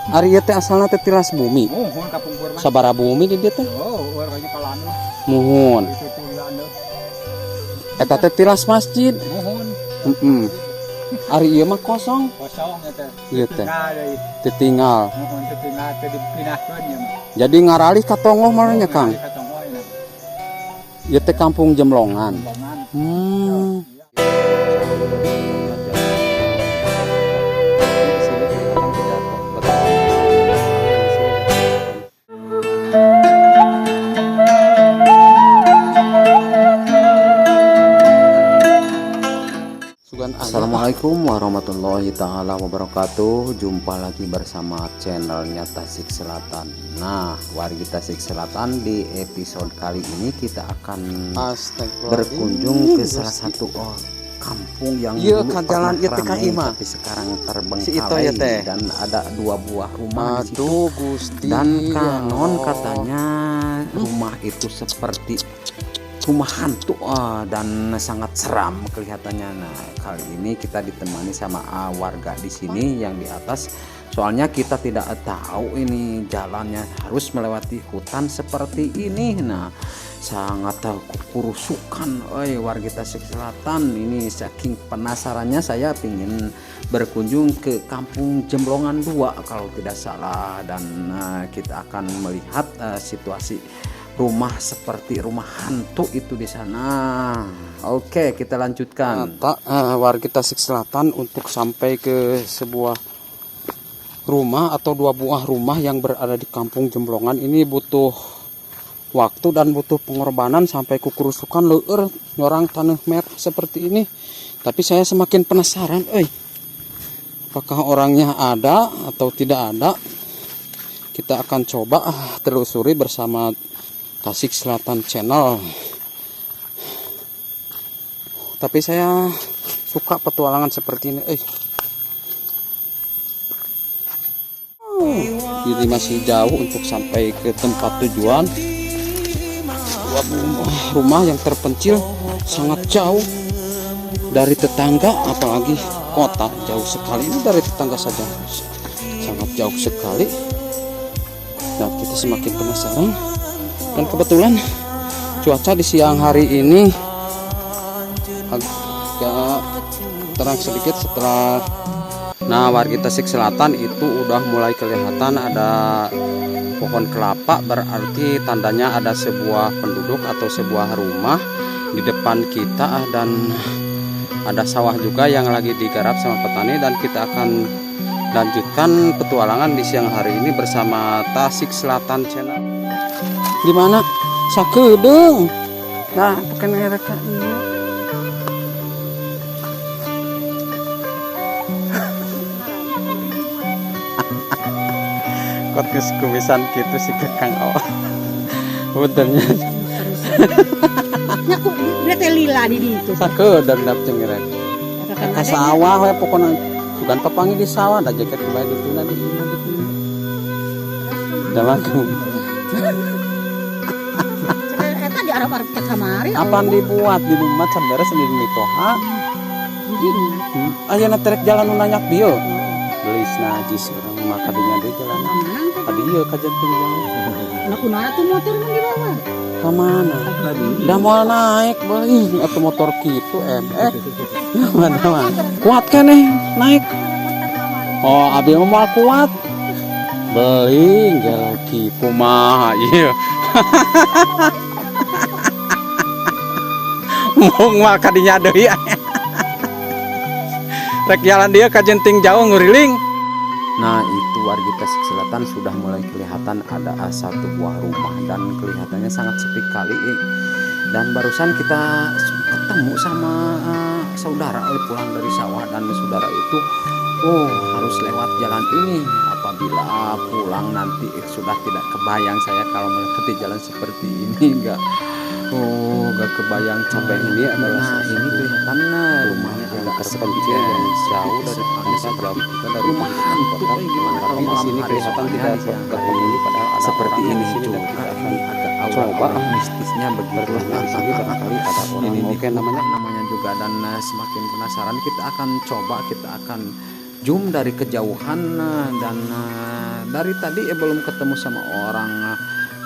Ari ieu teh asalna teh tilas bumi. Muhun kapungkur mah. Sabaraha bumi di dieu teh? Oh, warganya kalanu. Muhun. Itu tulian deh. Eta teh tilas masjid. Muhun. Heeh. Ari ieu mah kosong. Kosong eta. Ieu teh. Tinggal deui. Ditinggal. Muhun teh tinggal teh dipindahkeun ya mah. Jadi ngaralih ka tonggoh mah nya Kang. Ka tonggoh ya. Ieu teh kampung Jemblongan. Jemblongan. Assalamualaikum warahmatullahi taala wabarakatuh. Jumpa lagi bersama channelnya Tasik Selatan. Nah, wargi Tasik Selatan, di episode kali ini kita akan berkunjung ke salah satu kampung yang Iya, dulu kan jalan pernah ieu teh ka ramai, imah. tapi sekarang Si Ito terbengkalai ya teh. dan ada dua buah rumah di situ. Aduh Gusti. Dan kanon ya Allah. katanya rumah itu seperti rumah hantu dan sangat seram kelihatannya. Nah, kali ini kita ditemani sama warga di sini yang di atas. Soalnya kita tidak tahu ini jalannya harus melewati hutan seperti ini. Nah, sangat kurusukan, oi warga Tasik Selatan. Ini saking penasarannya saya ingin berkunjung ke Kampung Jemblongan 2 kalau tidak salah, dan kita akan melihat situasi rumah seperti rumah hantu itu di sana. Oke, kita lanjutkan. Warga Tasik Selatan untuk sampai ke sebuah rumah atau dua buah rumah yang berada di Kampung Jemblongan ini butuh waktu dan butuh pengorbanan sampai kukurusukan leueur nyorang tanah merah seperti ini. Tapi saya semakin penasaran, apakah orangnya ada atau tidak ada? Kita akan coba telusuri bersama Tasik Selatan Channel. Tapi saya suka petualangan seperti ini. Jadi masih jauh untuk sampai ke tempat tujuan. Dua rumah yang terpencil sangat jauh dari tetangga, apalagi kota jauh sekali. Ini dari tetangga saja sangat jauh sekali. Nah, kita semakin penasaran. Dan kebetulan cuaca di siang hari ini agak terang sedikit setelah. Nah, warga Tasik Selatan itu udah mulai kelihatan ada pohon kelapa, berarti tandanya ada sebuah penduduk atau sebuah rumah di depan kita, dan ada sawah juga yang lagi digarap sama petani. Dan kita akan lanjutkan petualangan di siang hari ini bersama Tasik Selatan Channel. Gimana? Sakedeung. Nah, pakai mereka ini. Kot geus kumisan kitu si Kang Awa. Benernya. Nya ku teh lila di ditu. Sakedeung dap cengerek. Ka sawah we pokona sugan papangi di sawah da jaket bae dituna di imah di ditu. Da mah. Eta di Arab-Arab teh kamari. Apaan dibuat di rumah can beres di mitoha. Ayeuna terek jalan nu nanyak dieu. Belis najis urang mah kadinya deui jalan. Tadi ieu ka jantung jalan. Nah kunaon tuh motor mun dibawa? Ka mana? Da moal naik beuh atuh motor kitu eh. Mana mah. Kuat keneh naik. Oh, abi mah moal kuat. Beuing gelo kitu kumaha ieu. Mung mah kadinya deui. Rek jalan dia ka jenting jauh nguriling. Nah, itu warga Tasik Selatan sudah mulai kelihatan ada satu buah rumah dan kelihatannya sangat sepi kali. Dan barusan kita ketemu sama saudara pulang dari sawah, dan saudara itu harus lewat jalan ini. Apabila pulang nanti sudah tidak kebayang saya kalau melewati jalan seperti ini, enggak. Oh, gak kebayang capek. Ini adalah Nah, salah ini satu kelihatannya rumahnya yang agak terpencil sepi, yang jauh jauh dari dari tetangga, tetangga, jauh juga dari rumah penduduk hantu. kota. Gimana kalau Tapi di malam sini hari kelihatan soalnya tidak di siang hari berpenghuni, padahal ada seperti orang ini di sini dan juga. kita akan Ini agak coba aura-aura mistisnya begitu. bertanya di sini barangkali ada orang. Ini Oke, namanya namanya juga, dan semakin penasaran kita akan coba, kita akan Zoom dari kejauhan dan dari tadi belum ketemu sama orang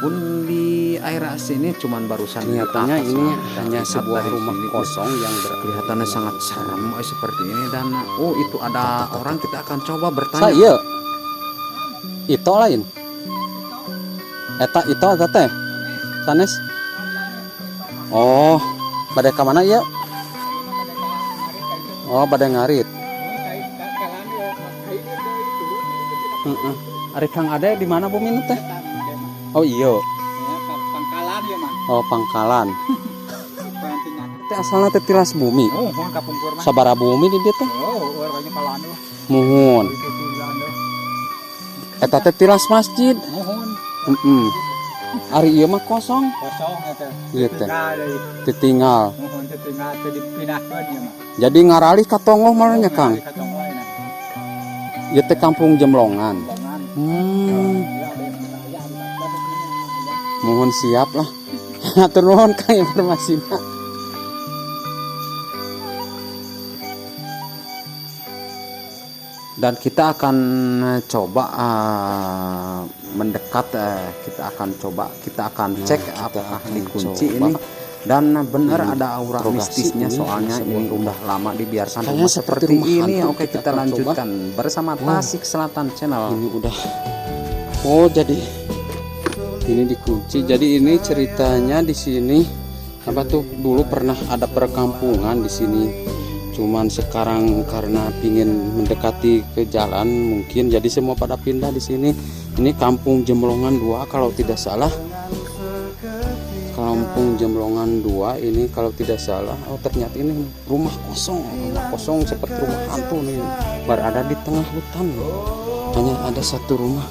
pun di area sini, cuman barusan di Kelihatannya atas ini lah. Kita hanya lihat sebuah dari rumah sini, kosong yang kelihatannya sangat seram seperti ini dan oh, itu ada orang, kita akan coba bertanya. Saya itu lain. Eta itu eta teh. Sanes. Oh, bade ka mana ieu? Oh, bade ngarit. Heeh. Ari Kang Ade di mana bumi teh? Oh iya. Pangkalan ya mah. Oh, pangkalan. Teh asalna teh tilas bumi. Oh, mohon kapungkur mah. Sabaraha bumi di dieu teh? Oh, orangnya kalanu. Muhun. Itu tuh Eta teh tilas masjid. Muhun. Heeh. Ari ieu mah kosong. Kosong eta. Ieu teh. Tinggal deui. Ditinggal. Muhun teh tinggal teh dipindahkeun ya mah. Jadi ngaralih ka tonggoh malah nya, Kang. Ka tonggoh enak. Ieu teh kampung Jemlongan. Bongan. Hmm, Ya, ada yang ya, ada yang mohon siap lah. Hatur nuhun, Kang, informasinya. Dan kita akan coba mendekat, kita akan coba, kita akan Nah, cek kita apakah akan dikunci coba. ini dan benar ada aura Interogasi mistisnya, ini soalnya sebuah ini rumah. udah lama dibiarkan Kayaknya rumah seperti seperti rumah ini. hantu. Oke, Kita kita akan coba. Lanjutkan bersama Wow. Tasik Selatan Channel. Ini udah. Oh, jadi ini dikunci. Jadi ini ceritanya di sini apa tuh, dulu pernah ada perkampungan di sini. Cuman sekarang karena pingin mendekati ke jalan mungkin, jadi semua pada pindah di sini. Ini Kampung Jemlongan 2 kalau tidak salah. Kampung Jemlongan 2 ini kalau tidak salah. Oh, ternyata ini rumah kosong, rumah kosong seperti rumah hantu nih. Berada di tengah hutan. Hanya ada satu rumah.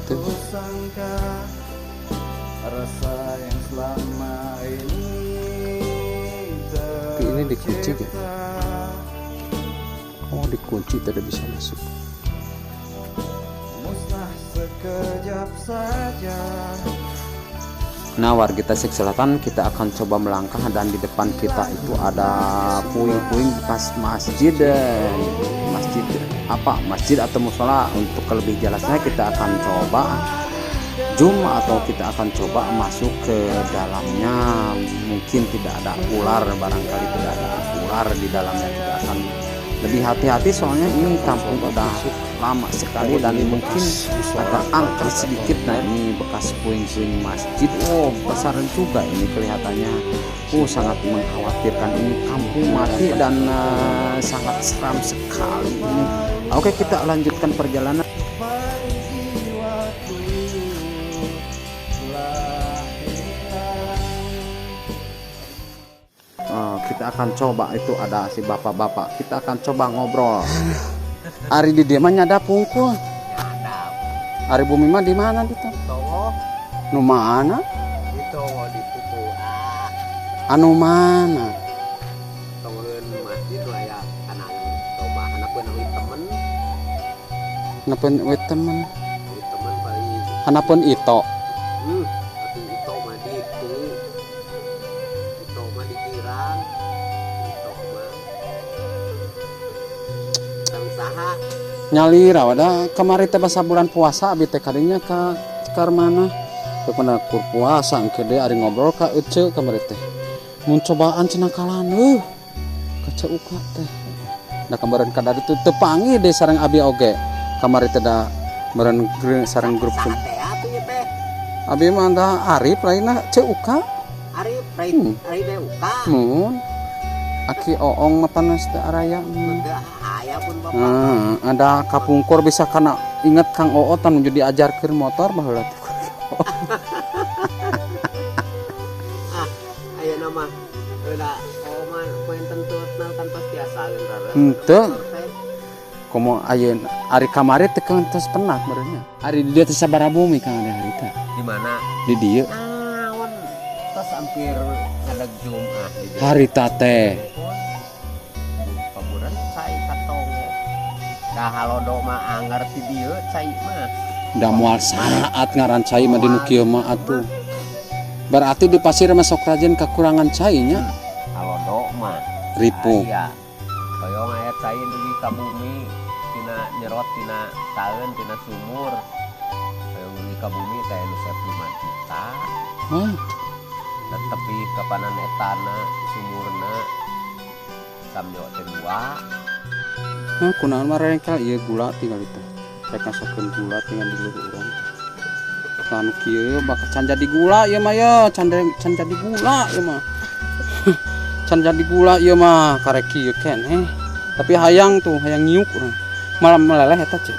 Tuh. Rasa yang selama ini Tapi ini dikunci ya? Oh, dikunci, tidak bisa masuk. Musnah sekejap saja. Nah, warga Tasik Selatan, kita akan coba melangkah dan di depan kita itu ada puing-puing bekas masjid, masjid apa? Masjid atau musola. Untuk lebih jelasnya kita akan coba zoom atau kita akan coba masuk ke dalamnya. Mungkin tidak ada ular, barangkali tidak ada ular di dalamnya. Kita akan lebih hati-hati soalnya ini kampung udah lama sekali dan mungkin agak angker sedikit. Nah, ini bekas puing-puing masjid. Oh, besar juga ini kelihatannya. Oh, sangat mengkhawatirkan ini kampung mati dan sangat seram sekali ini. Oke, kita lanjutkan perjalanan. Pergi waktu telah hilang. Kita akan coba, itu ada si bapak-bapak, kita akan coba ngobrol. Ari di dieu mah nyadap hungkul. Ari bumi mah di mana ditu? Tonggoh. Nu mana? Di tonggoh di situ ah. Anu mana? Tonggoheun masjid lah ya, kanan coba handapeun wit temen. Handapeun wit temen. Wit temen paling. Handapeun itu. Atuh itu mah ditu, itu mah di girang, itu mah sareng saha? Nyalira da kamari teh basa bulan puasa, abi teh kadinya ka ka mana? Pokona kur puasa engke deui ari ngobrol ka Ece kamari teh. Mun cobaan cenah kalan eueuh. Ka Ceu Uka teh. Da kemarin kada ditu teu panggih deui sareng abi oge. Kamari teh da meureun sareng grup. Saha teh atuh ieu teh? Abi mah da Arif, lainna Ceu Uka. Arif rai? Ari teh Uka. Mun Aki Oong mah panas teh araya. Teu aya pun bapak. Ada kapungkur bisa kana inget Kang Oot anu diajarkeun motor baheula teh. Ah, ayeuna mah udah oh mah poin tentu kan tos biasa geus. Henteu. Komo ayeuna ari kamari teh kan tos penat meureun nya. Ari di dieu teh sabaraha bumi, Kang, ada harita? Di mana? Di dieu. Naon, tos hampir ngadeg Jumat di dieu. Harita teh. Paburan cai katongo. Dah halodo mah anggar ti dieu cai mah. Da moal saat ngaran cai mah di nu kieu mah atuh. Berarti di pasir mah sok rajin kekurangan cai nya. Halodo mah. Ripuh. Aya. Hoyong aya cai dugi ka bumi tina nyerot tina taeun tina sumur. Hoyong dugi ka bumi teh nu 5 juta. Hah, Tetepi kapanan etana sumurna samjo teh dua. Nah, kunaon mah rengkel ieu gula tinggal itu. Rek ngasokeun gula tinggal di luhur urang. Anu kieu bakal can jadi gula ieu mah ya, can can jadi gula ieu mah. Can jadi gula ieu mah karek kieu keneh. Tapi hayang tuh, hayang nyiuk urang. Malah meleleh eta, Cek.